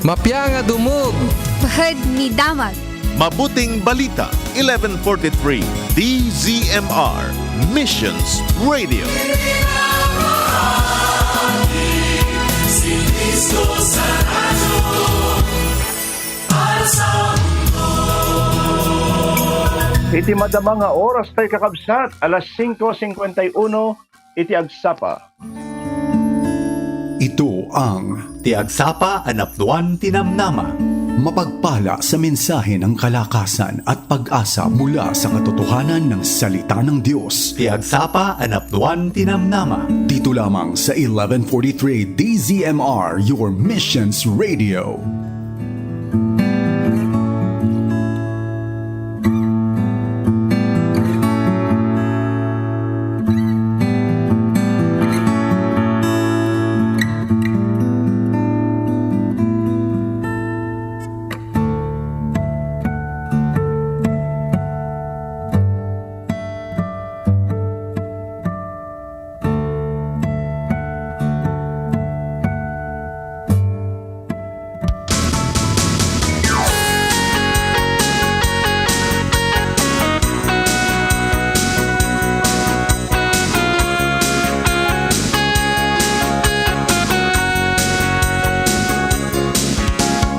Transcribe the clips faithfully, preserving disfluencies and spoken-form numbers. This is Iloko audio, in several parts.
Mapia nga dumog. Phed ni damag. Mabuting Balita, eleven forty-three, D Z M R, Missions Radio. Iti madama nga oras tay, kakabsat, alas singko singkwenta y uno iti agsapa. Ito ang Ti Agsapa a Napnuan ti Namnama. Mapagpala sa mensahe ng kalakasan at pag-asa mula sa katotohanan ng salita ng Diyos. Ti Agsapa a Napnuan ti Namnama. Dito lamang sa eleven forty-three D Z M R, your missions radio.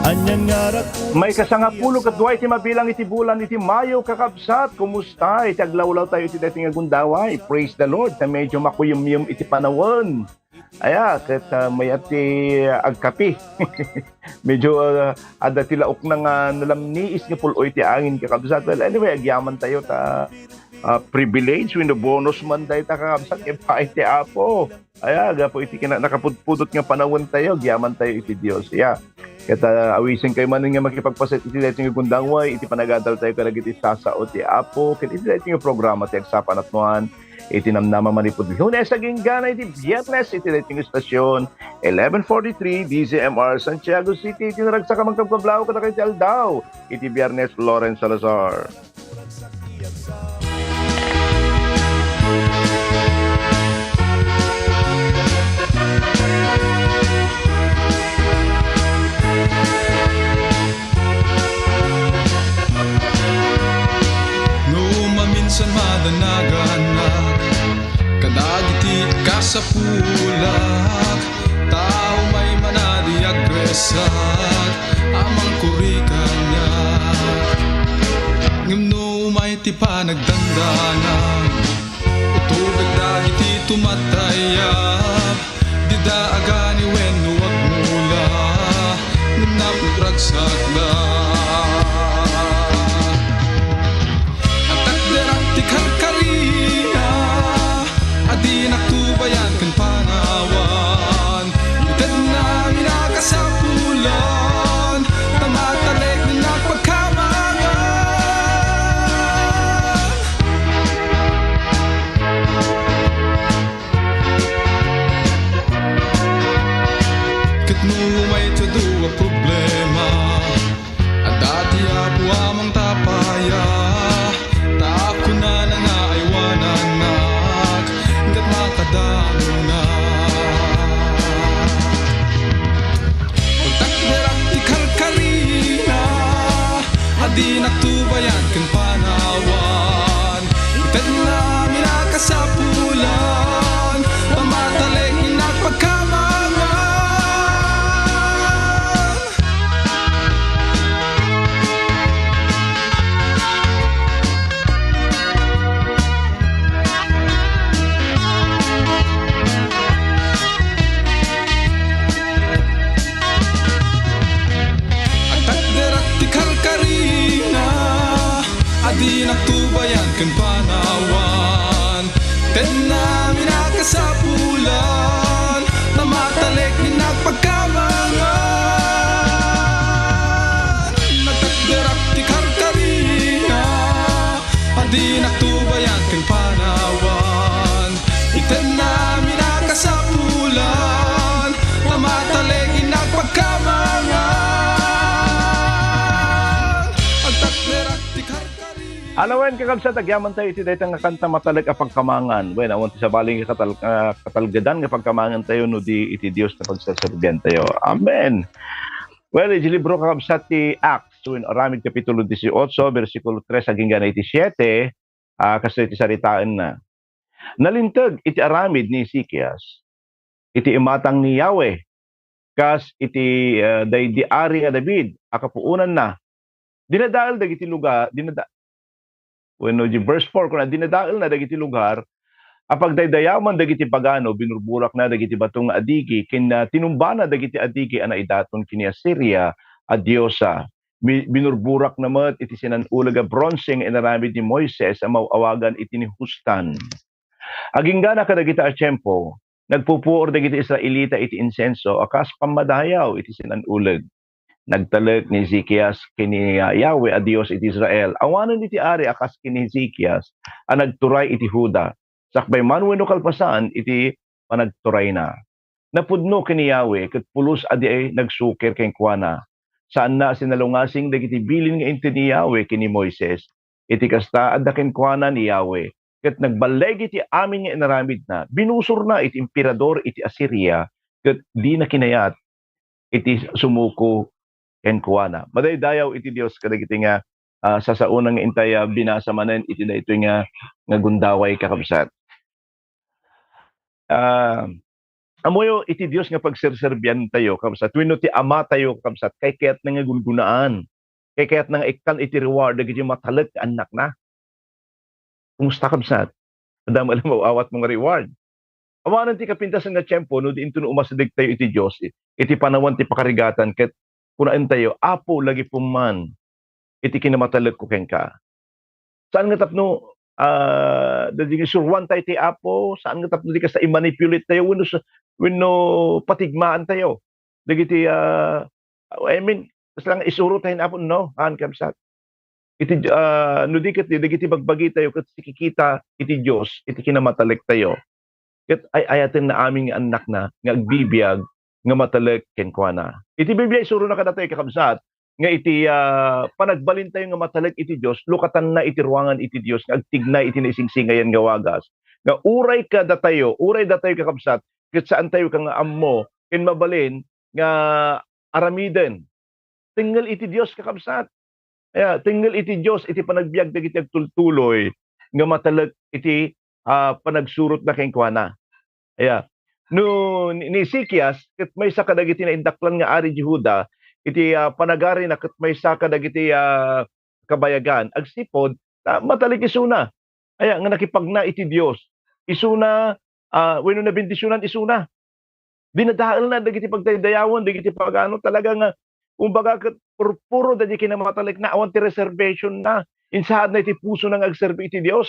Ania ngarak. Maikasangapulo ket dua iti mabilang iti bulan iti Mayo, kakabsat. Kumusta iti aglawlaw tayo iti daytoy nga gundaway? Praise the Lord, ta medyo makuyumyum iti panawen. Aya, ket, ah, mayat ti agkape. Medyo, ah, adda ti laokna nga nalamniis nga pul-oy ti angin, kakabsat. Well, anyway, agyaman tayo ta, ah, privilege wenno bonus man dayta, kakabsat, ket ipaay ti Apo. Aya, gapu iti kina-, nakapudpudot nga panawen tayo, agyaman tayo iti Dios. Aya, ket, ah, awisen kayo manen nga makipagpaset iti daytoy nga gundaway, iti panagadal tayo kadagiti sasao ti Apo, ket iti daytoy nga programa ti Agsapa a Napnuan, iti namnama manipud Lunes agingga iti Biernes, iti daytoy nga estasyon, eleven forty-three, D Z M R Santiago City, iti naragsak a mangkabkablaw kadakayo iti aldaw, iti Biernes, Lawrence Salazar. No maminsan madanaganak kadagiti kasapulak, ta umay man a di agresak a mangkuri kaniak. Ngem no umay ti panagdandanang, utobek dagiti tumatayab, dida agani wenno agmula, ngem napno ragsakda. Agtakderak ti karkarina a dinak tubayan ken panawan. Itedna mi a kasapulan, ta matalek ni nagpagkamangan. Ket no umay ti adu a problema, adda ti Apo a mangtapaya, ta kunana nga aywanannak, ket makadanunak. Agtakderak ti karkarina a dinak tubayan ken panawan. Itedna mi a kasapulan, ta matalek ni nagpagkamangan. Agtakderak ti karkarina a dinak tubayan ken panawan. Itedna mi a kasapulan, ta matalek ni nagpagkamangan. Agtakderak ti karkarina a dinak tubayan ken panawan. Itedna mi a kasapulan, ta matalek ni nagpagkamangan. Agtakderak ti karkarina. Alawen, kakabsat, agyaman tayo iti dayta nga kanta, Matalek a Pagkamangan. Wen, awan ti sabali nga katal-, ah, katalgedan nga pagkamangan tayo no di iti Dios nga pagsaserbian tayo. Amen. Well, iti libro, kakabsat, ti Acts, wenno Aramid, Kapitulo dieciocho, bersikulo tres agingga na iti siete, ah, kastoy ti saritaenna. Nalinteg iti aramid ni Ezekias iti imatang ni Yahweh, kas iti, ah, daydi ari nga David a kapuonanna. Dinadael dagiti lugar, dinada-, wenno di verse four, kuna, dinadaelna dagiti lugar a pagdaydayawan dagiti pagano, binurburakna dagiti bato nga adigi, ken, ah, tinumbana dagiti adigi a naidaton ken ni Asiria a diosa. Bi-, binurburakna met iti sinan-uleg a bronse nga inaramid ni Moises a maw-awagan iti ni Hustan. Agingga na kadagita a tiempo, nagpupuor dagiti Israelita iti insenso a kas pammadayaw iti sinan-uleg. Nagtalek ni Ezekias ken ni, ah, Yahweh a Dios iti Israel. Awanen iti ari a kas ken ni Ezekias a nagturay iti Juda, sakbay man wenno kalpasan iti panagturayna. Napudno ken ni Yahweh ket pulos a di ay nagsukir kenkuana. Saanna a sinalungasing dagiti bilin nga inted ni Yahweh ken ni Moises. Iti kasta, adda kenkuana ni Yahweh, ket nagballeg iti amin nga inaramidna. Binusorna iti emperador iti Asiria, ket dina kinayat iti sumuko kenkuana. Madaydayaw iti Dios kadagiti nga, ah, sasaona nga intay, ah, binasa manen iti daytoy nga, nga gundaway, kakabsat. Ah, ammoyo iti Dios nga pagserserbiantayo, kakabsat, wenno ti Amatayo, kakabsat, kaykayatna nga gungunaan. Kaykayatna nga ikkan iti reward dagiti matalek nga annakna. Kumusta, kabsat? Adda met la maawatmo nga reward? Awanen ti kapintasen nga tiempo no di intono umasidegtayo iti Dios, i-, iti panawen ti pakarigatan, ket kunaentayo, "Apo, lagipem man iti kinamatalekko kenka." Saan nga tapno, ah, dagiti suruantayo ti Apo, saan nga tapno di kasta i-manipulate tayo wenno sa, wenno patigmaantayo dagiti, ah, I mean, basta lang isuro tayo ni Apo, no? Haan, kabsat. Iti, ah, no di ket, dagiti bagbagitayo ket sikikita iti Dios iti kinamatalektayo. Ket ay-ayatenna amin nga annakna nga agbibiag nga matalek kenkuana. Iti Biblia, isurona kadatayo, kakabsat, nga iti, ah, panagbalintayo nga matalek iti Dios, lukatanna iti ruangan iti Dios nga agtignay iti naisingsingayan nga wagas. Nga uray kadatayo, uray datayo, kakabsat, ket saantayo ka nga ammo ken mabalin nga aramiden. Tengngel iti Dios, kakabsat. Aya, tengngel iti Dios iti panagbiag dagiti agtultuloy nga matalek iti, ah, panagsurotna kenkuana. Aya, no ni, ni Ezekias ket maysa kadagiti naindaklan nga ari di Juda, iti, ah, panagarina ket maysa kadagiti, ah, kabayagan, agsipud ta matalek isuna. Aya, nga nakipagna iti Dios. Isuna, ah, wenno nabendisionan isuna. Dinadaelna dagiti pagdaydayawen dagiti pagano, talaga nga, kumbaga, ket purpuro daydi kinamatalekna, awan ti reservation na. Insaadna iti pusona nga agserbi iti Dios.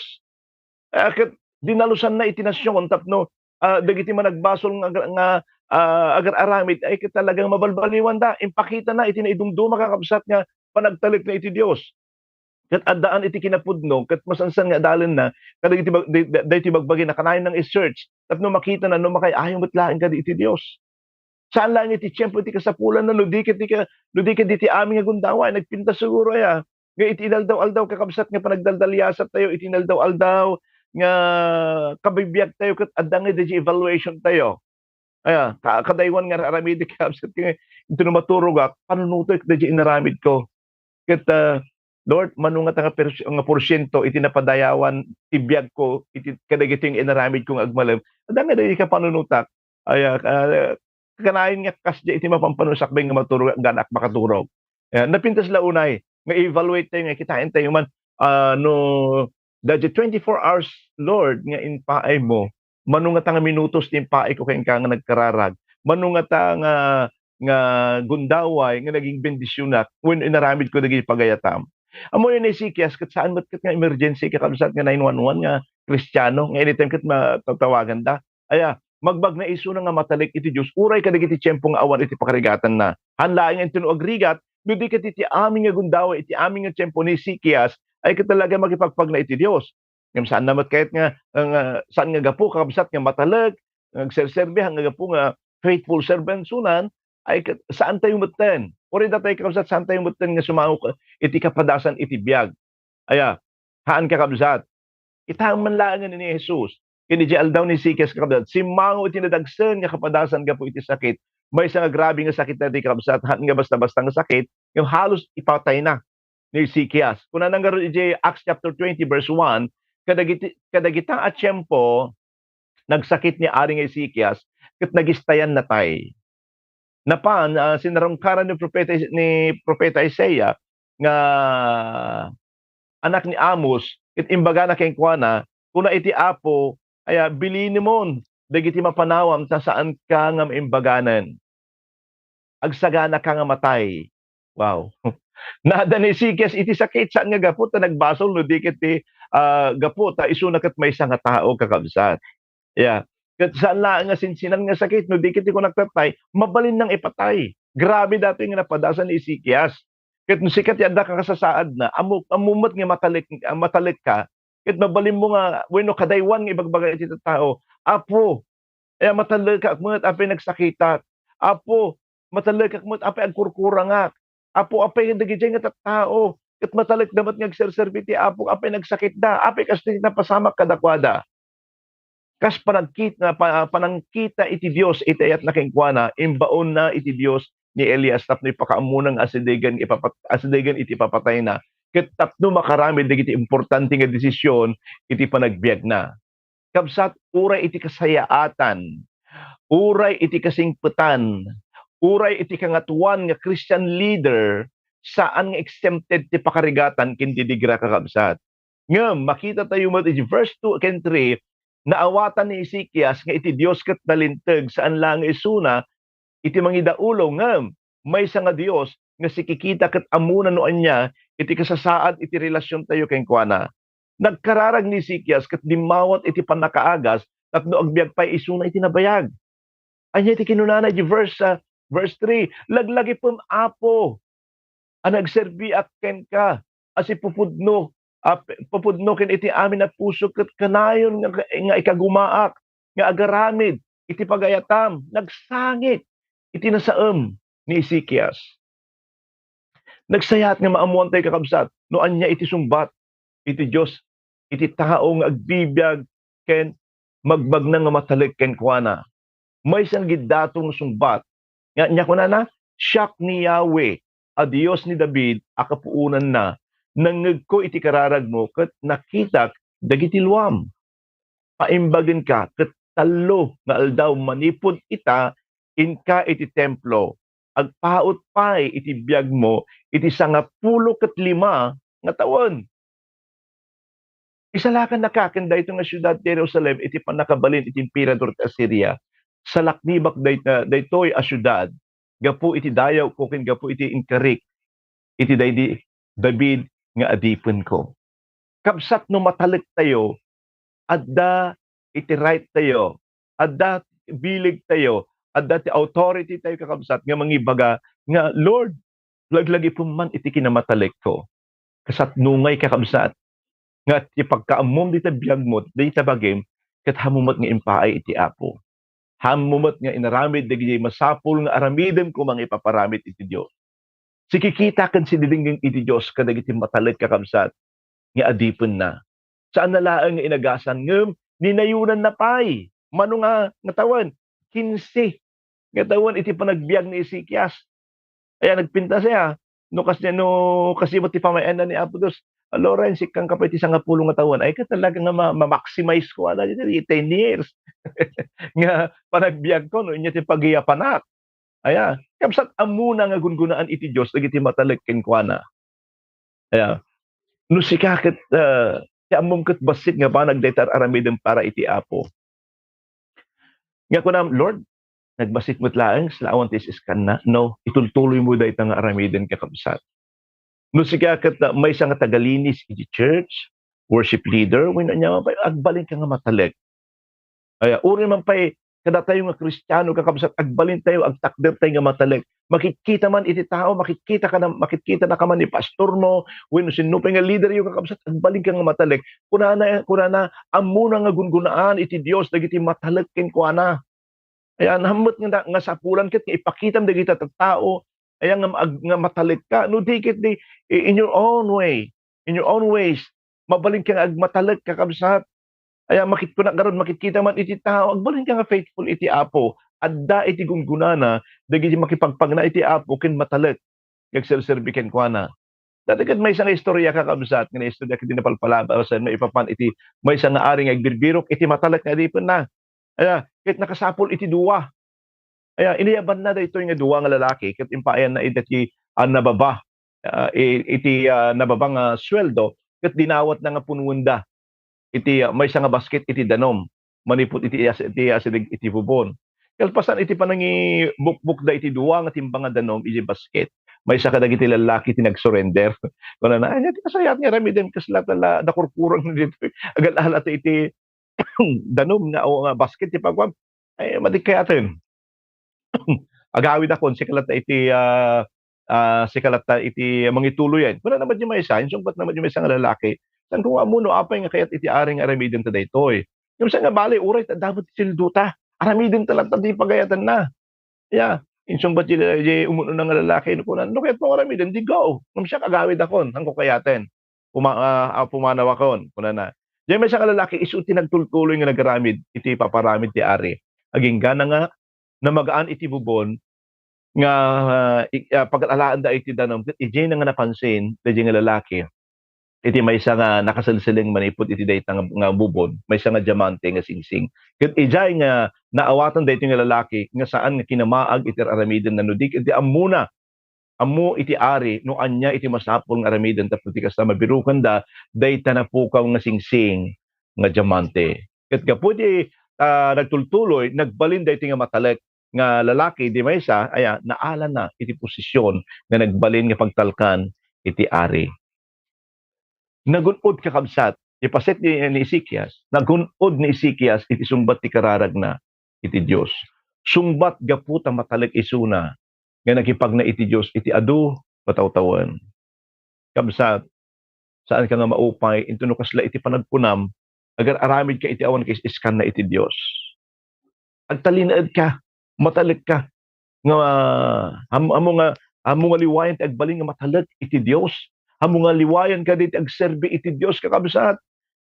Ah, ket dinalusanna iti nasion tapno, ah, dagiti managbasol nga agar-, nga, ah, agar-aramid ay ket talagang mabalbaliwanda. Impakitana iti naidumduma, kakabsat, nga panagtalekna iti Dios. Ket addaan iti kinapudno, ket masansan nga adalenna kadagiti bag-, di-, di-, daytoy bagbagina, kanayon nang i-search tapno makitana no makay-ayo met laeng kadi iti Dios. Saan laeng iti tiempo iti kasapulanna, no di ket iti ka-, no di ket iti amin nga gundaway, nagpintas siguro aya nga iti inaldaw-aldaw, kakabsat, nga panagdaldaliasat tayo, iti inaldaw-aldaw nga kabibiag tayo, ket adda nga daydi evaluation tayo. Aya, ka-, kadaywan nga aramidek, kakabsat, nga intono maturogak, panunotek daydi inaramidko. Ket, ah, Lord, mano ngata nga pers-, nga porsiento iti napadayawan ti biagko iti kadagitoy nga inaramidko nga agmalem? Adda nga daydi kapanunotak. Aya, ah, kanayon nga kasdiay iti mapanpanunotak, sakbay nga maturog, anak makaturog. Aya, napintas la unay nga i-evaluate tayo, nga kitaen tayo man, ah, no, daydi twenty-four hours, Lord, nga impaaymo, mano ngata nga minutos ti impaayko kenka nga nagkararag? Mano ngata nga, nga gundaway nga naging bendisionak wenno inaramidko dagiti pagayatam? Ammoyo ni Ezekias, ket saan met ket nga emergency, kakabsat, nga nine one one nga Kristiano, nga anytime ket matatawaganda. Aya, magbagna isuna nga matalek iti Dios, uray kadagiti tiempo nga awan iti pakarigatanna. Haan laeng intono agrigat, no di ket iti amin nga gundaway, iti amin nga tiempo ni Ezekias, ay ket talaga makipagpagna iti Dios. Ngem saanna met kayat nga, nga, saan nga gapu, kakabsat, nga matalek, nga agserserbi, nga gapu nga faithful servant sunan, ay ket saan tayo metten. Uray datayo, kakabsat, saan tayo metten nga sumango ka-, iti kapadasan iti biag. Aya, haan, kakabsat. Kitaem man laengen ni Jesus. Ken idiay aldaw ni Ezekias, kakabsat, simmango iti nadagsen nga kapadasan gapu iti sakit, Maysa nga grabe nga sakit daytoy, kakabsat, haan nga basta-basta nga sakit, nga halos ipatayna ni Ezekias. Kunana ngarud iti Acts chapter twenty, verse one, "Kadagiti, kadagita a tiempo, nagsakit ni Ari nga Ezekias, ket nagistayan natay." Napan, ah, sinarungkaran ni propeta, ni propeta Isaiah nga anak ni Amos, ket imbagana kenkuana, kuna iti Apo, aya, "Bilinemon dagiti mapanawam ta saanka nga maimbaganen. Agsaganaka nga matay." Wow. Naada ni Ezekias iti sakit, saan nga gapu ta nagbasol no di ket ti, ah, gapu ta isuna ket maysa nga tao, kakabsat. Yeah. Ket saan laeng nga sinsinan nga sakit, no di ket ti kunak tatay, mabalin nang ipatay. Grabe datoy nga napadasan ni Ezekias. Ket no sika ti adda ka kasasaadna, ammo, ammo met nga matalek-, ah, matalekka, ket mabalinmo nga, wenno kadaywan nga ibagbaga iti tattao, "Apo, aya, matalekak met, apay nagsakitak. Apo, matalekak met, apay agkurkurangak. Apo, apay dagiti nga tattao ket matalekda met nga agserserbi ti Apo, apay nagsakitda, apay kasta ti napasamak kadakuada." Kas panagkit-, na pa-, panangkita iti Dios iti ayatna kenkuana, imbaonna iti Dios ni Elias tapno ipakaammona nga asidegen ipapat-, asidegen iti ipapatayna, ket tapno makaramid dagiti importante nga desisyon iti panagbiagna. Kabsat, uray iti kasayaatan, uray iti kasingpetan, uray iti kangatoan nga Christian leader, saan nga exempted ti pakarigatan ken didigra, kakabsat. Ngem makita tayo met iti verse two ken three, naawatan ni Ezekias nga iti Dios ket nalinteg, saan laeng nga isuna iti mangidaulo, ngem maysa nga Dios nga sikikita ket ammona no ania iti kasasaad iti relasiontayo kenkuana. Nagkararag ni Ezekias ket dimmawat iti pannakaagas tapno agbiag pay isuna iti nabayag. Ania ti kinunana iti verse, ah, verse three, "Laglagipem, Apo, a nagserbiak kenka a sipupudno, a p-, pupudno ken iti amin a puso, ket kanayon nga, nga ikagumaak nga agaramid iti pagayatam." Nagsangit iti nasaem ni Ezekias. Nagsayaat nga maammoantayo, kakabsat, no ania iti sungbat iti Dios iti tao nga agbibiag ken magbagna nga matalek kenkuana. Maysa nga giddato nga sungbat nga ania kunana, "Siak ni Yahweh a Dios ni David a kapuonanna. Nangngegko iti kararagmo ket nakitak dagiti luam. Paimbagenka ket tallo nga aldaw manipud ita, inka iti templo. Agpaut pay iti biagmo iti sangapulo ket lima nga tawen." Isalakannaka ken daytoy nga siudad ti Jerusalem iti pannakabalin iti emperador ti Asiria. Salaknibak dayta-, daytoy a siudad gapu iti dayawko ken gapu iti inkarik iti daydi David nga adipenko. Kabsat, no matalektayo, adda iti right tayo, adda bileg tayo, adda ti authority tayo, kakabsat, nga mangibaga nga, "Lord, laglagipem man iti kinamatalekko." Kasatnongay, kakabsat, nga ti pagkaammom dita biagmo, dita bagim, ket haanmo met nga impaay iti Apo. Haanmo met nga inaramid dagiti masapul nga aramidem koma nga ipaparamid iti Dios. Sikikita ken sididinggeng iti Dios kadagiti matalek, kakabsat, nga adipenna. Saanna laeng nga inagasan, ngem ninayonanna pay. Mano nga, nga tawen? Kinse nga tawen iti panagbiag ni Ezekias. Aya, nagpintas aya. No kas-, no kasi met ti pamayanna ni Apo Dios, "Ah, Loren, sikkan ka pay ti sangapulo nga tawen." Ay, ket talaga nga ma-, ma-maximize ko, ala, iti ten years nga panagbiagko, no, inya ti pagiyapanak. Aya, kabsat, ammona nga gungunaan iti Dios dagiti matalek kenkuana. Aya, no sika ket, ah, ti ammom ket bassit nga banag dayta aramidem para iti Apo. Nga kunam, "Lord, nagbassit met laeng, saan ti is-iskanna?" No, itultuloymo dayta nga aramiden, kakabsat. No sika ket, ah, maysa nga tagalinis iti church, worship leader, wenno ania man pay, agbalinka nga matalek. Aya, uray man pay kadatayo nga Kristiano, kakabsat, agbalintayo, agtakdertayo nga matalek. Makitkita man iti tao, makitkita ka na, makitkitanaka man ni pastormo, wenno sinno pay nga leaderyo, kakabsat, agbalinka nga matalek. Kunana, kunana, "Ammona nga gungunaan iti Dios dagiti matalek kenkuana." Ayan, haanmo met nga na-, nga sapulan ket nga ipakitam dagiti tattao, ayan, nga ag-, nga matalekka. No di ket di, i-, in your own way, in your own ways, mabalinka nga agmatalek, kakabsat. Ayan, makit-, kunak ngarud, makitkita man iti tao, agbalinka nga faithful iti Apo. adda iti gunggonana dagiti makipagpagna iti Apo ken matalek nga agserserbi kenkuana. Dayta ket maysa nga istorya, kakabsat, nga naistorya ket di napalpalabas maipapan iti maysa nga ari nga agbirbirok iti matalek nga adipenna. Aya, ket nakasapul iti dua. Aya, inayabanna daytoy nga dua nga lalaki ket impaayanna iti, ah, nababa, ah, i-, iti, ah, nababa nga sueldo ket dinawatna nga punowenda iti, ah, maysa nga basket iti danum manipud iti as-, iti asideg iti bubon. Kalpasan iti panangibukbukda iti dua nga timbang nga danum iti basket, maysa kadagiti lallaki ti nagsurrender. Kunana, "Ay, iti kasayaat nga aramiden, kasla ta la-, nakurkurang na ditoy. Agal-ala ta iti danum nga, o nga basket ti pagkuan. Ay, madi kayaten. Agawidakon, sika latta iti, ah, ah, sika latta iti mangituloyen." Kuna naman di maysa, insungbat naman di maysa nga lalaki, "Saan ko nga ammo no apay nga kayat iti ari nga aramidenta daytoy? Ngem saan nga bale, uray ta adda met ti sueldota. Aramidenta latta ti pagayatanna." Ya, insungbat di, di umun-una nga lalaki, kuna, "No kayatmo nga aramiden, di go. Ngem siak, agawidakon, saan ko kayaten. Puma-, ah, ah, pumanawakon," kunana. Diay maysa nga lalaki, isu ti nagtultuloy nga nagaramid iti paparamid ti ari. Agingga na nga namagaan iti bubon nga, ah, i-, ah, pagal-alaanda iti danum, ket idiay na nga napansin daydiay nga lalaki iti maysa nga nakaselseleng manipud iti dayta nga, nga bubon, maysa nga diamante nga singsing. Ket idiay nga naawatan daytoy nga lalaki nga saan nga kinamaag iti ar-aramidenna no di ket iti ammona, ammo iti ari no ania iti masapul nga aramiden tapno ti kasta, mabirukenda dayta napukaw nga singsing nga diamante. Ket gapu iti, ah, nagtultuloy, nagbalin daytoy nga matalek nga lalaki, di maysa, aya, naalana iti posisyon nga nagbalin nga pagtalkan iti ari. Nagun-od, kakabsat, ti paset ni, ni Ezekias, nagun-od ni Ezekias iti sungbat ti kararagna iti Dios. Sungbat gapu ta matalek isuna nga nakipagna iti Dios iti adu a tawen. Kabsat, saanka nga maupay intono kasla iti panagkunam, agar-aramidka iti awan kaisiskanna iti Dios. Agtalinaedka, matalekka, nga am-, ammo nga, ammo nga liwayan ti agbalin nga matalek iti Dios. Ammo nga liwayan kadi ti agserbi iti Dios, kakabsat.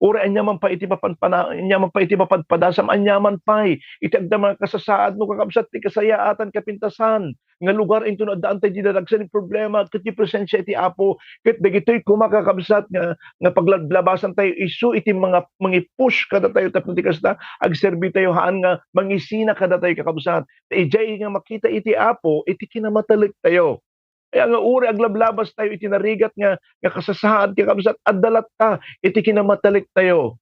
Uray aniaman pay iti mapanpana-, aniaman pay iti mapadpadasam, aniaman pay iti agdama nga kasasaadmo, kakabsat, ti kasayaatan, kapintasan nga lugar intono addaan tayo di dadagsen nga problema ket di presensia iti Apo. Ket dagitoy koma, kakabsat, nga, nga paglablabasan tayo isu iti mga mangi-push kadatayo tapno ti kasta, agserbi tayo, haan nga mangisina kadatayo, kakabsat. Ta idiay nga makita iti Apo iti kinamatalek tayo. Kaya nga uray aglablabas tayo iti narigat nga, nga kasasaad, kakabsat, adda latta iti kinamatalek tayo.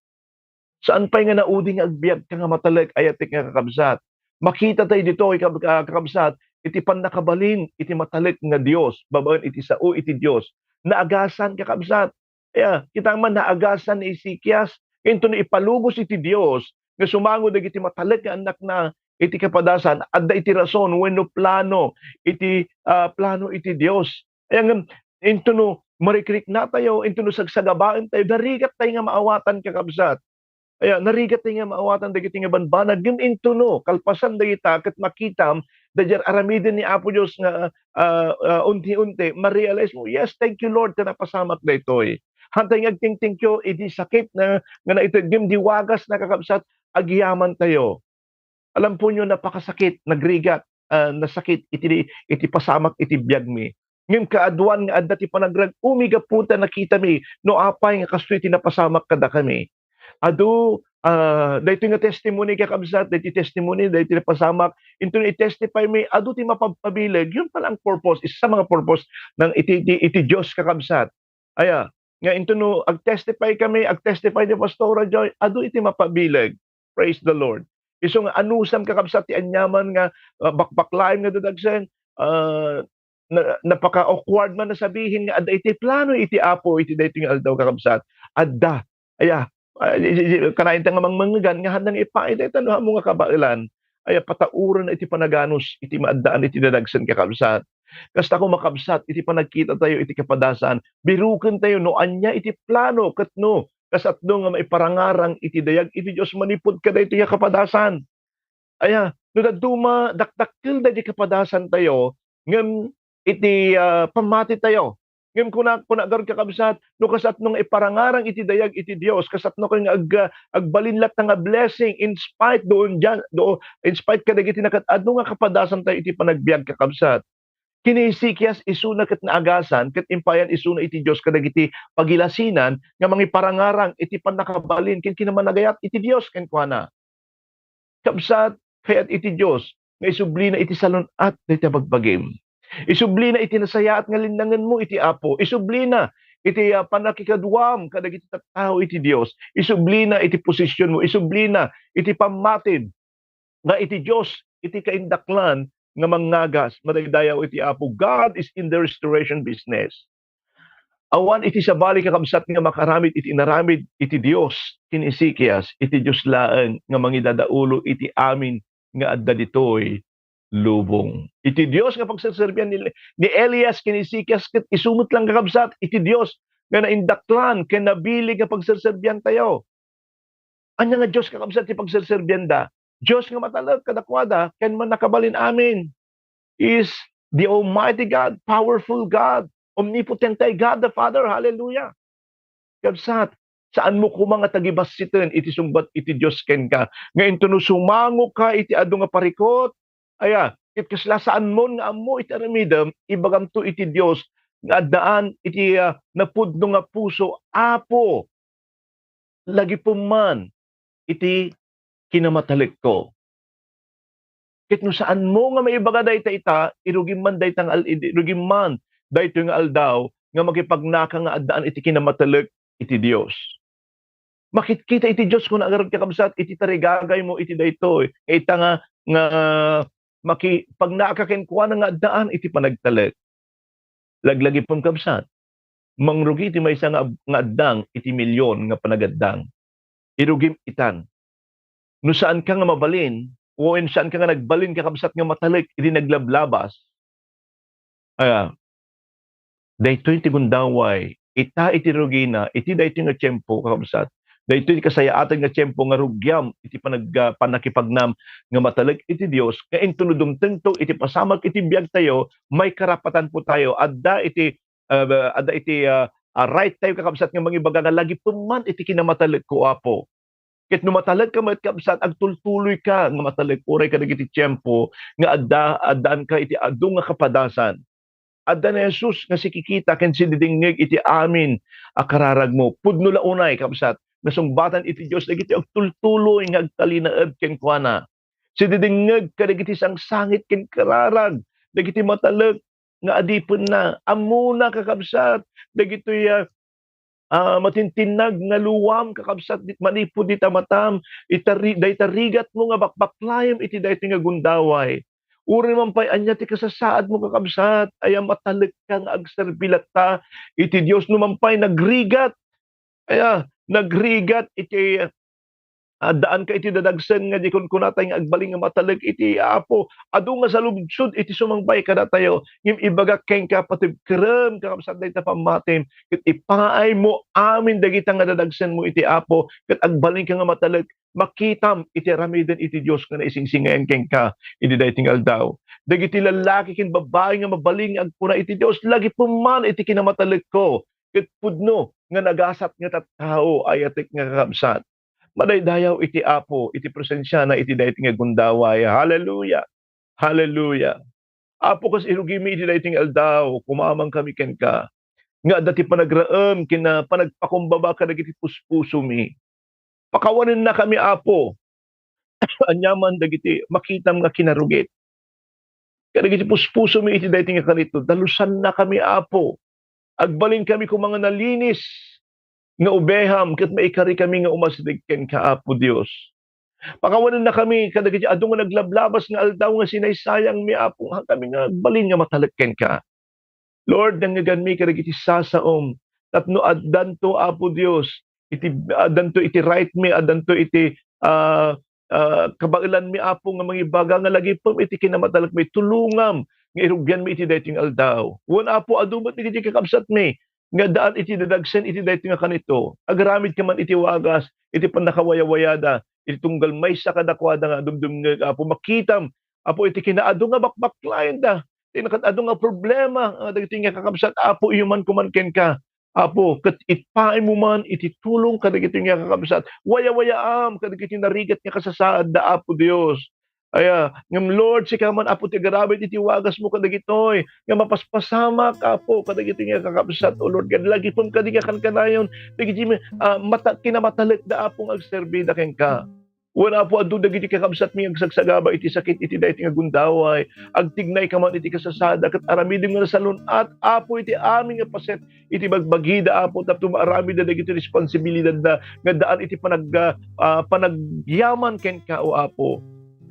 Saan pay nga naudi nga agbiagka nga matalek, ayatek nga kakabsat. Makita tayo ditoy, kab-, ah, kakabsat, iti pannakabalin iti matalek nga Dios, babaen iti sao iti Dios. Naagasan, kakabsat. Aya, kita man, naagasan ni Ezekias, intono ipalubos iti Dios, nga sumango dagiti matalek nga annakna iti kapadasan, adda iti rason wenno plano iti, ah, plano iti Dios. Aya ngem, intono marikrikna tayo, intono sagsagabaen tayo, narigat tayo nga maawatan, kakabsat. Aya, narigat tayo nga maawatan dagiti nga banbanag, ngem intono kalpasan dagita ket makitam, daydiay aramiden ni Apo Dios nga, ah, ah, unti-unti, ma-realize mo, "Yes, thank you, Lord, ta napasamak daytoy." Hantay nga agtingtingkyo idi sakit na, nga naited, ngem di wagas, kakabsat, agyaman tayo. Alam po nyo, napakasakit, nagrigat, ah, nasakit iti, iti pasamak iti biagmi. Ngem kaaduan nga adda ti panagrag-umi gapu ta nakitami no apay nga kastoy ti napasamak kadakami. Adu, ah, daytoy nga testimony, kakabsat, daytoy testimony, daytoy napasamak, intono i-testify mi, adu ti mapagpabileg. Yun pala ang purpose, isa sa mga purpose ng iti, iti, iti Dios, kakabsat. Aya, nga intono agtestify kami, agtestify ni Pastora Joy, adu iti mapabileg. Praise the Lord. Isu nga anusam, kakabsat, ti aniaman nga, ah, bakbaklaim nga dadagsen, ah, na, napaka-awkward man a sabihin nga adda iti plano iti Apo iti daytoy nga aldaw, kakabsat. Adda. Aya, ah, di, di, di, kanayon ta nga mangmangegan nga haanna nga ipaay dayta no ammo nga kabaelan. Aya, patauran iti panaganus iti maaddaan iti dadagsen, kakabsat. Kasta koma, kakabsat, iti panagkita tayo iti kapadasan, biruken tayo no ania iti plano ket no kasatno nga maiparangarang iti dayag iti Dios manipud kadaytoy a kapadasan. Aya, no dadduma, dakdakkel daydi kapadasan tayo, ngem iti, ah, pammati tayo, Ngem kuna, kuna garud, kakabsat, no kasatno nga iparangarang iti dayag iti Dios, kasatno nga ag-, agbalin latta nga blessing in spite doon diyan, do, in spite kadagiti nakat-adu nga kapadasan tayo iti panagbiag, kakabsat. Ken ni Ezekias, isuna ket naagasan, ket impayan isuna iti Dios kadagiti pagilasinan nga mangiparangarang iti pannakabalin ken kinamanagayat iti Dios kenkuana. Kabsat, kayat iti Dios nga isublina iti salun-at dayta bagbagim. Isublina iti nasayaat nga linnangenmo iti Apo. Isublina iti, ah, pannakikaduam kadagiti tattao iti Dios. Isublina iti posisionmo. Isublina iti pammatim nga iti Dios iti kaindaklan nga mangngagas. Madaydayaw iti Apo. God is in the restoration business. Awan iti sabali, kakabsat, nga makaramid iti inaramid iti Dios ken ni Ezekias, iti Dios laeng nga mangidadaulo iti amin nga adda ditoy lubong. Iti Dios nga pagserserbian ni, ni Elias ken ni Ezekias ket isu met lang, kakabsat, iti Dios nga naindaklan ken nabileg nga pagserserbian tayo. Ania nga Dios, kakabsat, ti pagserserbianda? Dios nga matalek kadakuada ken mannakabalin amin. Is the Almighty God, powerful God, omnipotente God the Father. Hallelujah. Kabsat, saanmo koma nga tagibassiten iti sungbat iti Dios kenka. Nga intono sumangoka iti adu nga parikut, aya, ket kasla saanmon nga ammo iti aramidem, ibagamto iti Dios nga addaan iti, ah, napudno nga puso, Apo, lagipem man iti kinamatalekko. Ket no saanmo nga maibaga dayta ita, irugim man dayta nga al-, irugim man daytoy nga aldaw nga makipagnaka nga addaan iti kinamatalek iti Dios. Makitkita iti Dios, kuna ngarud, kakabsat, iti tarigagaymo iti daytoy. Ita nga, nga makipagnaka kenkuana nga addaan iti panagtalek. Laglagipem, kabsat, mangrugi ti maysa nga ab-, nga addang iti milion nga panagaddang. Irugim itan. No saanka nga mabalin, wen saanka nga nagbalin, kakabsat, nga matalek iti naglablabas, aya, daytoy ti gundaway, ita iti rugina, iti daytoy nga tiempo, kakabsat, daytoy ti kasayaatan nga tiempo nga rugiam iti panag-, ah, pannakipagnam nga matalek iti Dios, nga intono dumtengto iti pasamak iti biagtayo, maikarapatanpo tayo, adda iti, ah, adda iti, ah, ah, right tayo, kakabsat, nga mangibaga nga lagipem man iti kinamatalekko, Apo. Ket no matalekka met, kabsat, agtultuloyka nga matalek uray kadagiti tiempo nga adda, addaanka iti adu nga kapadasan. Adda ni Jesus nga sikikita ken sididingngeg iti amin a kararagmo. Pudno la unay, kabsat, nga sungbatan iti Dios dagiti agtultuloy nga agtalinaed kenkuana. Sididingngeg kadagiti sangsangit ken kararag dagiti matalek nga adipenna. Ammona, kakabsat, dagitoy, ah, ah, matintinnag nga luam, kakabsat, di-, manipud dita matam, itari-, dayta rigatmo nga bakbaklayem iti daytoy nga gundaway. Uray man pay ania ti kasasaadmo, kakabsat, aya, matalekka nga agserbi latta iti Dios. No man pay nagrigat, aya, nagrigat iti, ah, addaanka iti dadagsen nga di kunkunatay nga agbalin nga matalek iti Apo. Adu nga saludsod iti sumangpay kadatayo. Ngem ibagak kenka, patibkerem, kakabsat, dayta pammatim, ket ipaaymo amin dagita nga dadagsenmo iti Apo, ket agbalinka nga matalek. Makitam iti aramiden iti Dios nga naisingsingayan kenka idi daytoy nga aldaw. Dagiti lallaki ken babbai nga mabalin nga agkuna iti Dios, lagipem man iti kinamatalekko, ket pudno nga nagasat nga tattao, ayatek nga kakabsat. Madaydayaw iti Apo iti presensiana iti daytoy nga gundaway. Hallelujah! Hallelujah! Apo, kas irugimi iti daytoy nga aldaw, kumamangkami kenka nga adda ti panagraem ken, ah, panagpakumbaba kadagiti puspusomi. Pakawanennakami, Apo. Aniaman dagiti makitam nga kinarugit kadagiti puspusomi iti daytoy nga kanito, dalusannakami, Apo. Agbalinkami koma nga nalinis nga obeham ket maikarikami nga umasideg kenka, Apo Dios. Pakawanennakami kadagiti adu nga naglablabas nga aldaw nga sinaysayangmi, Apo, nga kami nga agbalin nga matalek kenka. Lord, dengngeganmi kadagiti sasaom tapno addanto, Apo Dios, iti, addanto iti right mi, addanto iti, ah, ah, kabaelanmi, Apo, nga mangibaga nga lagipem iti kinamatalekmi. Tulongam nga irugianmi iti daytoy nga aldaw. Wen, Apo, adu met dagiti kakabsatmi nga addaan iti dadagsen iti daytoy nga kanito. Agaramidka man iti wagas, iti pannakawayawayada, iti tunggal maysa kadakuada nga dumdumngeg, Apo, makitam, Apo, iti kinaadu nga bakbaklayenda. ti nakaad-adu nga problema, ah, dagitoy nga kakabsat, Apo, iyoman koma kenka. Apo, ket ipaaymo man iti tulong kadagitoy nga kakabsat. Wayawayaam kadagitoy narigat nga kasasaadda, Apo Dios. Aya, ngem Lord, sika man, Apo, ti agaramid iti wagasmo kadagitoy nga mapaspasamak, Apo, kadagitoy nga kakabsat, O Lord God. Lagipem kadi nga kankanayon dagiti, ah, mata-, kinamatalekda, Apo, nga agserbida kenka. Wen, Apo, adu dagiti kakabsatmi nga agsagsagaba iti sakit iti daytoy nga gundaway. Agtignayka man iti kasasaadda ket aramidem nga nasalun-at, Apo, iti amin nga paset iti bagbagida, Apo, tapno maaramidda dagiti responsibilidadda nga daan iti panag-, ah, panagyaman kenka, O Apo.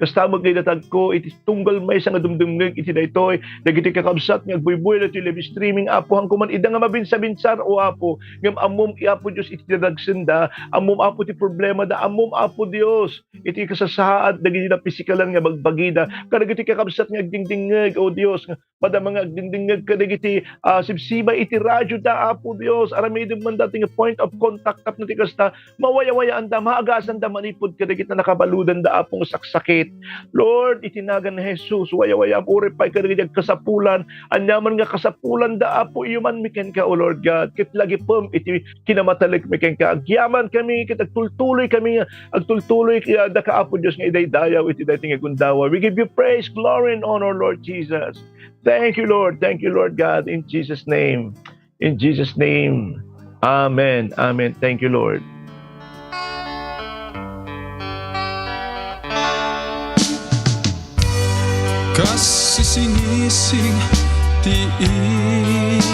Kasta met nga idatagko iti tunggal maysa nga dumdumngeg iti daytoy, dagiti kakabsat nga agbuybuya ditoy live streaming, Apo, haanko man ida nga mabinsabinsar, O Apo, ngem ammom, Apo Dios, iti dadagsenda, ammom, Apo, ti problemada, ammom, Apo Dios, iti kasasaad dagiti napisikalan nga bagbagida, kadagiti kakabsat nga agdingdingngeg, O Dios, nga madama nga agdingdingngeg kadagiti, ah, sibsibay iti radioda, Apo Dios. Aramidem man daytoy nga point of contact tapno ti kasta, mawayawayaanda, maagasanda manipud kadagiti nakabaludanda, Apo, nga saksakit. Lord, iti nagan ni Jesus, wayawayaam, uray pay kadagiti agkasapulan, aniaman nga kasapulanda, Apo, iyomanmi kenka, O Lord God, ket lagipem iti kinamatalekmi kenka. Agyamankami ket agtultuloykami nga agtultuloy, ah, daka, Apo Dios, nga idaydayaw iti daytoy nga gundaway. We give you praise, glory, and honor, Lord Jesus. Thank you, Lord. Thank you, Lord God, in Jesus' name. In Jesus' name. Amen. Amen. Thank you, Lord. Kas sisingising ti init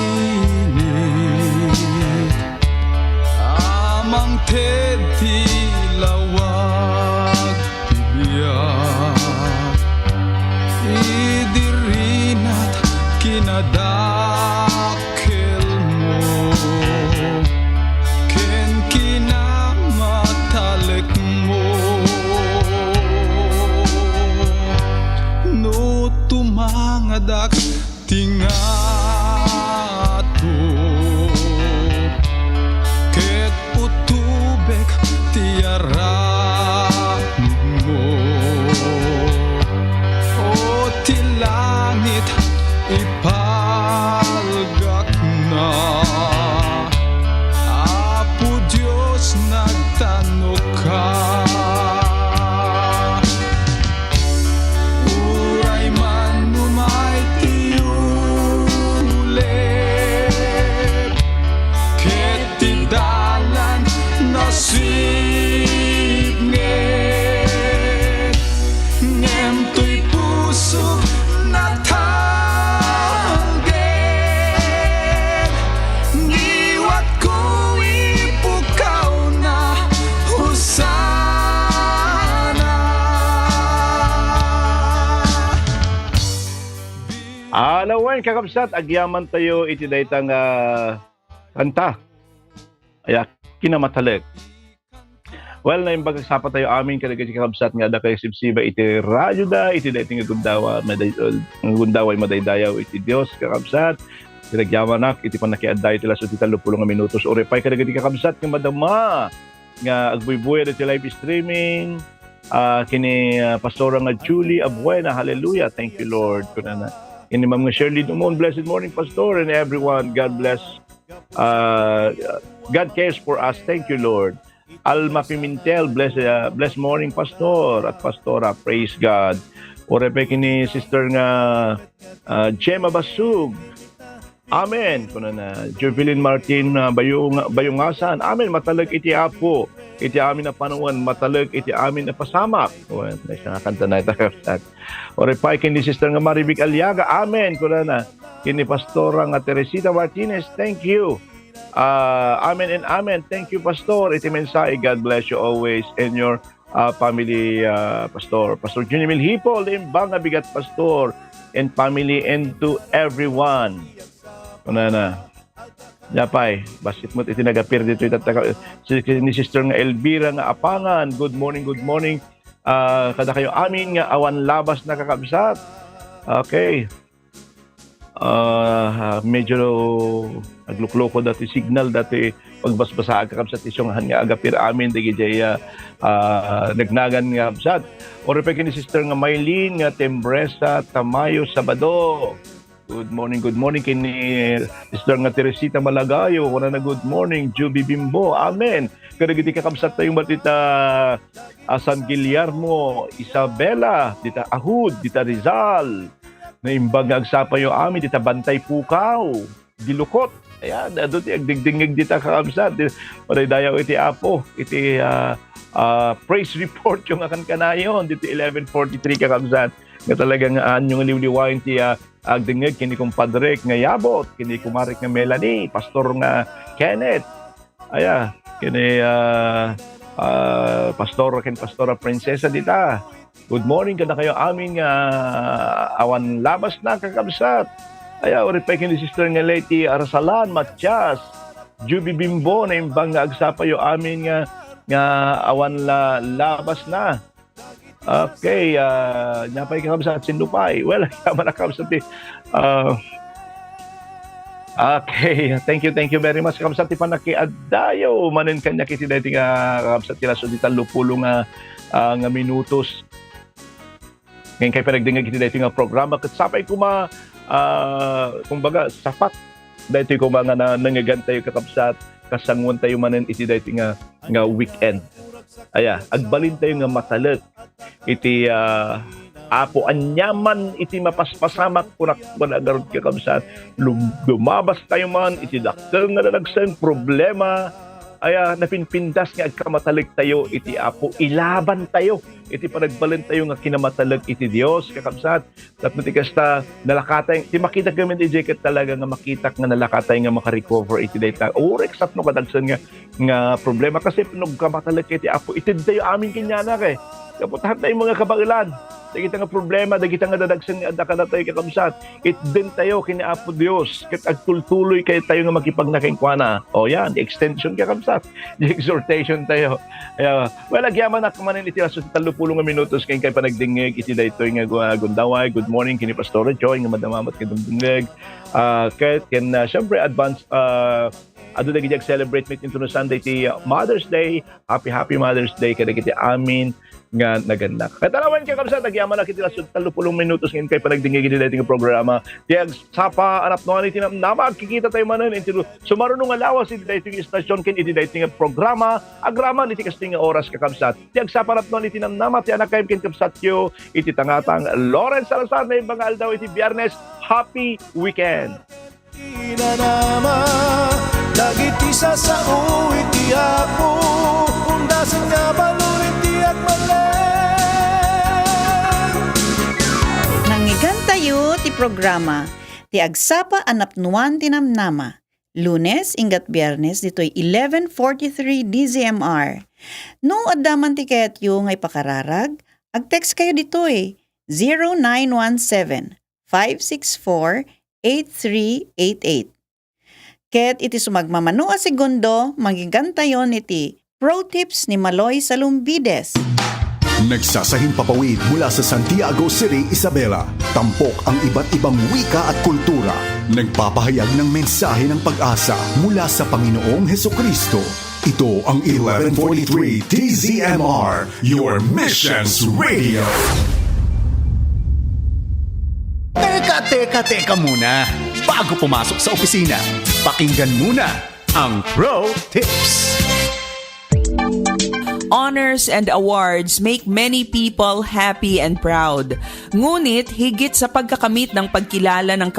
a mangted ti lawag ti biag, idi rinat kinadakkelmo ken kinamatalekmo. No tumangadak ti ngato ket utubek ti aramidmo. O ti langit, ipalgakna, Apo Dios, nagtanoka. Uray man umay ti ulep ket ti dalan nasipnget, ngem toy pusok natalged. Ngiwatko ipukawna, Hosanna. Alawen, kakabsat, agyamantayo iti dayta nga kanta. Aya, kinamatalek. Well, naimbag a sapatayo amin kadagiti kakabsat nga adda kayo sibsiba iti radioda, iti daytoy nga gundaway, maday-, uh, gundaway madaydayaw iti Dios, kakabsat. Pinagyamanak iti pannakiadda iti laso ti tallopulo nga minutos. Uray pay kadagiti kakabsat nga madama nga agbuybuya iti live streaming, ah, kini, ah, Pastora nga Julie Abuena. Hallelujah. Thank you, Lord. Kunana. Kini Ma'am nga Shirley Dumon. Blessed morning, Pastor, and everyone. God bless. Ah, God cares for us. Thank you, Lord. Alma Pimentel, bless, ah, bless morning, Pastor at Pastora. Praise God. Uray pay kini Sister nga, ah, Gemma Basug. Amen. Kunana, Jovelyn Martin, ah, Bayung-, Bayungasan. Amen. Matalek iti Apo. Iti amin a panawen, matalek iti amin a pasamak. Well, may isang kanta na ita, kakabsat. Uray pay ken ni Sister nga Marivic Aliaga. Amen. Kunana, ken ni Pastora nga Teresita Martinez. Thank you. Ah, amen and amen. Thank you, Pastor. Iti mensahe, God bless you always and your, ah, family, ah, Pastor. Pastor Junimil Hipo, Limbang nga bigat, Pastor, and family, and to everyone. Kunana. Yapay, bassit met iti nagapir ditoy tattaka-, si, ni Sister nga Elvira nga Apangan. Good morning, good morning. Ah, kadakayo amin nga awan labas, kakabsat. Okay. Ah, medyo naglukloko dati signal, dati pagbasbasaak, kakabsat, isu nga agapir amin dagiti, ah, ah, nagnagan nga kabsat. Uray pay ken ni Sister nga Maylene nga Tembresa Tamayo Sabado. Good morning, good morning ken ni Sister nga Teresita Malagayo. Wala na good morning, Juby Bimbo. Amen. Kadagiti kakabsat tayo matita a San Guillermo, Isabela, dita Ahud, dita Rizal. Naimbag nga agsapayo amin, dita Bantay Pukaw, Dilukot. Ayan, adu ti agdingdingngeg dita kakabsat. Di, madaydayaw iti Apo, iti ah, ah, praise report yung akan kanayon, diti eleven forty-three kakabsat. Nga talaga nga anyo nga liwliwayon ti ah, agdingngeg kini kumpadrek nga Yabot, kini kumarek nga Melanie, Pastor nga Kenneth. Aya, kini ah, ah, Pastor ken Pastora Princesa dita. Good morning kadakayo amin nga awan labas na kakabsat. Aya, uripay kini Sister nga Leti Arsalan, Matias, Juby Bimbo, naimbag nga agsapayo amin nga nga awan la labas na. Okay, ah, napay kakabsat, sino pay? Well, yaman a kakabsat ti, ah, okay, thank you, thank you very much, kakabsat, ti panakiadayo manen kaniak iti daytoy nga, kakabsat, ti laso di tallopulo nga, ah, nga minutos. Ngayon kay panagdingag iti daytoy nga programa, ket sapay kuma, ah, kumbaga, sapat daytoy kuma nga na-, nangngegan tayo, kakabsat, kasanguan tayo manen iti daytoy nga, nga weekend. Aya, agbalin tayo nga matalek iti, ah, Apo, aniaman iti mapaspasamak, kunak, kuna garud, kakabsat, lum-, lumabas tayo man iti dakkel nga dadagsen problema, aya, napinpintas nga agkamatalek tayo iti Apo, ilaban tayo iti panagbalin tayo nga kinamatalek iti Dios, kakabsat. Tapno ti kasta, nalakatay, ti makita kami di ket talaga nga makitak nga nalakatay nga makarecover iti dayta. Urek sapno kadagsen nga, nga problema kasi no agkamatalek iti Apo, itedtayo amin kaniana kay. Kaputahan tayo mga kabaelan. Dagita nga problema, dagita nga dadagsen nga adda kadatayo kakabsat. Itden tayo ken Apo Dios, ket agtultuloy kayo tayo nga makipagna kenkuana. O yan, the extension kakabsat. The exhortation tayo. Aya, well, agyamanak manen iti alas tallopulo nga minutos ken kay panagdingngeg iti daytoy nga gu-, gundaway. Good morning ken ni Pastor Joy nga madamamat nga dumdingngeg. Ah, ket ken, ah, syempre, advance, ah, adu dagiti ag-celebrate met intono Sunday ti, ah, Mother's Day. Happy, happy Mother's Day kadagiti amin nga nagannak. Ket alawen, kakabsat, agyamanak iti alas tallopulo minutos nga kay panagdingngeg iti daytoy nga programa. Ti agsapa a napnuan iti namnama, agkikita tayo manen iti sumaruno nga lawas iti daytoy nga istasyon ken iti daytoy nga programa. Agraman iti kastoy nga oras, kakabsat. Ti agsapa a napnuan iti namnama, ti anakkayo ken kabsatyo iti tangatang Lawrence Salazar, naimbag nga aldaw iti Biyernes. Happy weekend! Inanama dagiti sasao iti Apo, undasen nga balor iti agmalem. Nangngeganta ti programa, ti agsapa a napnuan ti namnama. Lunes, inggat Biyernes, ditoy eleven forty-three D Z M R. No adda man ti kayatyo nga ipakararag, ag-text kayo ditoy, zero nine one seven, five six four, eight three eight eight. Ket iti sumagmamano a segundo, manggegantayon iti Pro Tips ni Maloy Salumbides. Nagsasahimpapawid mula sa Santiago City, Isabela. Tampok ang iba't ibang wika at kultura. Nagpapahayag ng mensahe ng pag-asa mula sa Panginoong Hesukristo. Ito ang eleven forty-three T Z M R, Your Missions Radio. Teka, teka, teka muna. Bago pumasok sa opisina, pakinggan muna ang Pro Tips. Honors and awards make many people happy and proud. Ngunit higit sa pagkakamit ng pagkilala ng